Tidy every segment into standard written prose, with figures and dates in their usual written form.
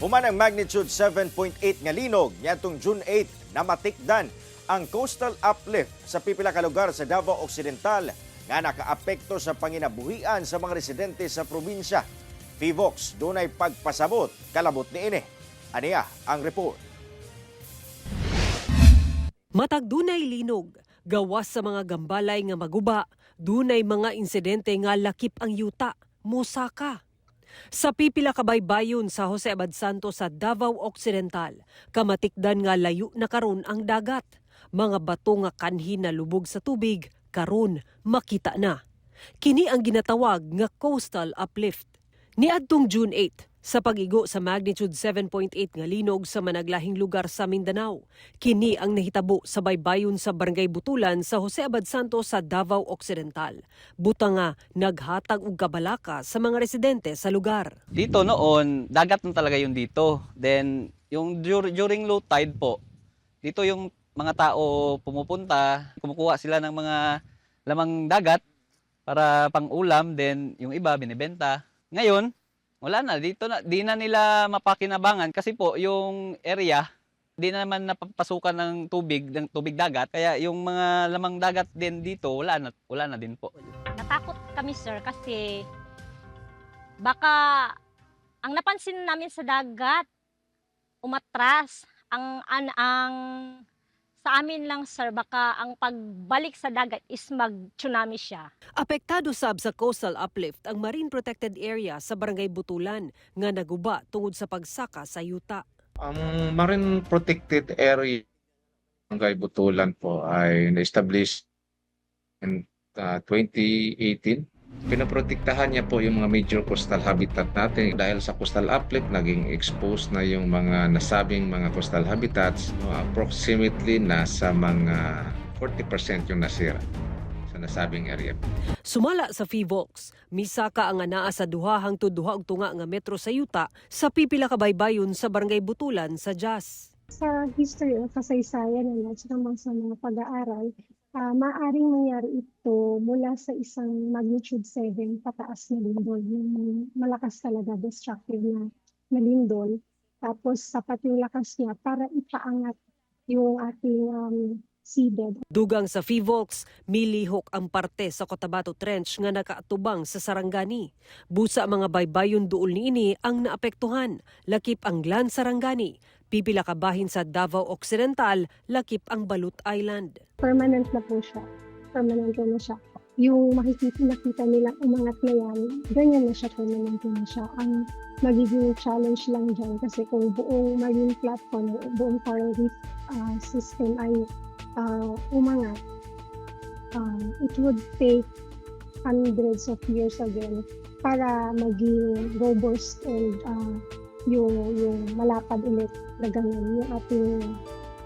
Human ang magnitude 7.8 nga linog niadtong June 8, namatikdan ang coastal uplift sa pipila ka lugar sa Davao Occidental nga nakaapekto sa panginabuhian sa mga residente sa probinsya. Phivolcs dunay pagpasabot kalabot niini. Aniya ang report. Matag dunay linog, gawas sa mga gambalay nga maguba, dunay mga insidente nga lakip ang yuta, musaka. Sa pipila ka baybayon sa Jose Abad Santos sa Davao Occidental, kamatikdan nga layo na karon ang dagat. Mga bato nga kanhi na lubog sa tubig, karon makita na. Kini ang ginatawag nga coastal uplift. Niadtong June 8, sa pag-igo sa magnitude 7.8 nga linog sa managlahing lugar sa Mindanao. Kini ang nahitabo sa baybayon sa Barangay Butulan sa Jose Abad Santos sa Davao Occidental. Buta nga naghatag og kabalaka sa mga residente sa lugar. Dito noon, dagat na talaga yung dito. Then, yung during low tide po, dito yung mga tao pumupunta, kumukuha sila ng mga lamang dagat para pang-ulam, then yung iba binibenta. Ngayon, wala na, dito na, di na nila mapakinabangan kasi po yung area, di na naman napapasukan ng tubig dagat. Kaya yung mga lamang dagat din dito, wala na din po. Natakot kami, sir, kasi baka ang napansin namin sa dagat, umatras. Ang sa amin lang, sir, baka ang pagbalik sa dagat is mag-tsunami siya. Apektado sab sa coastal uplift ang marine protected area sa Barangay Butulan nga naguba tungod sa pagsaka sa yuta. Ang Marine Protected Area Barangay Butulan po ay na-establish in 2018. Pinoprotektahan niya po yung mga major coastal habitat natin. Dahil sa coastal uplift, naging exposed na yung mga nasabing mga coastal habitats. No, approximately nasa mga 40% yung nasira sa nasabing area. Sumala sa Phivolcs, misaka ang anaa sa 2 hangtod 2.5 nga metro sa yuta sa pipila ka baybayon sa Barangay Butulan sa Jas. Sa history o kasaysayan, ano, at saka mga sa mga pag-aaral, maaaring mangyari ito mula sa isang magnitude 7 pataas na lindol, yung malakas talaga, destructive na lindol. Tapos sapat yung lakas niya para ipaangat yung ating seabed. Dugang sa Phivolcs, milihok ang parte sa Cotabato Trench nga nakaatubang sa Sarangani. Busa mga baybayon duol niini ang naapektuhan, lakip ang Glan Sarangani. Pipila ka bahin sa Davao Occidental, lakip ang Balut Island. Permanent na po siya. Permanent na siya. Yung makikita, nakita nilang umangat na yan, ganyan na siya, permanent na siya. Ang magiging challenge lang dyan kasi kung buong marine platform, buong coral reef system ay umangat, it would take hundreds of years again para maging robust and yung malapad ulit na ganyan yung ating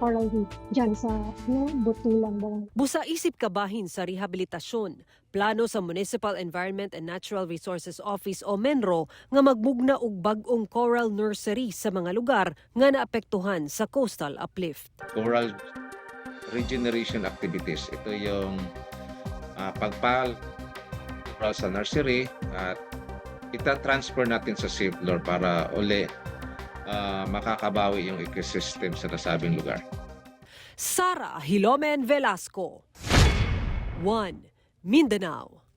coral reef dyan sa, no, Butulan Barangay. Busa isip kabahin sa rehabilitasyon, plano sa Municipal Environment and Natural Resources Office o MENRO nga magmugna og bag-ong coral nursery sa mga lugar nga naapektuhan sa coastal uplift. Coral regeneration activities. Ito yung pagpal sa nursery at ita-transfer natin sa seafloor para uli makakabawi yung ecosystem sa nasabing lugar. Sara Hilomen Velasco. 1. Mindanao.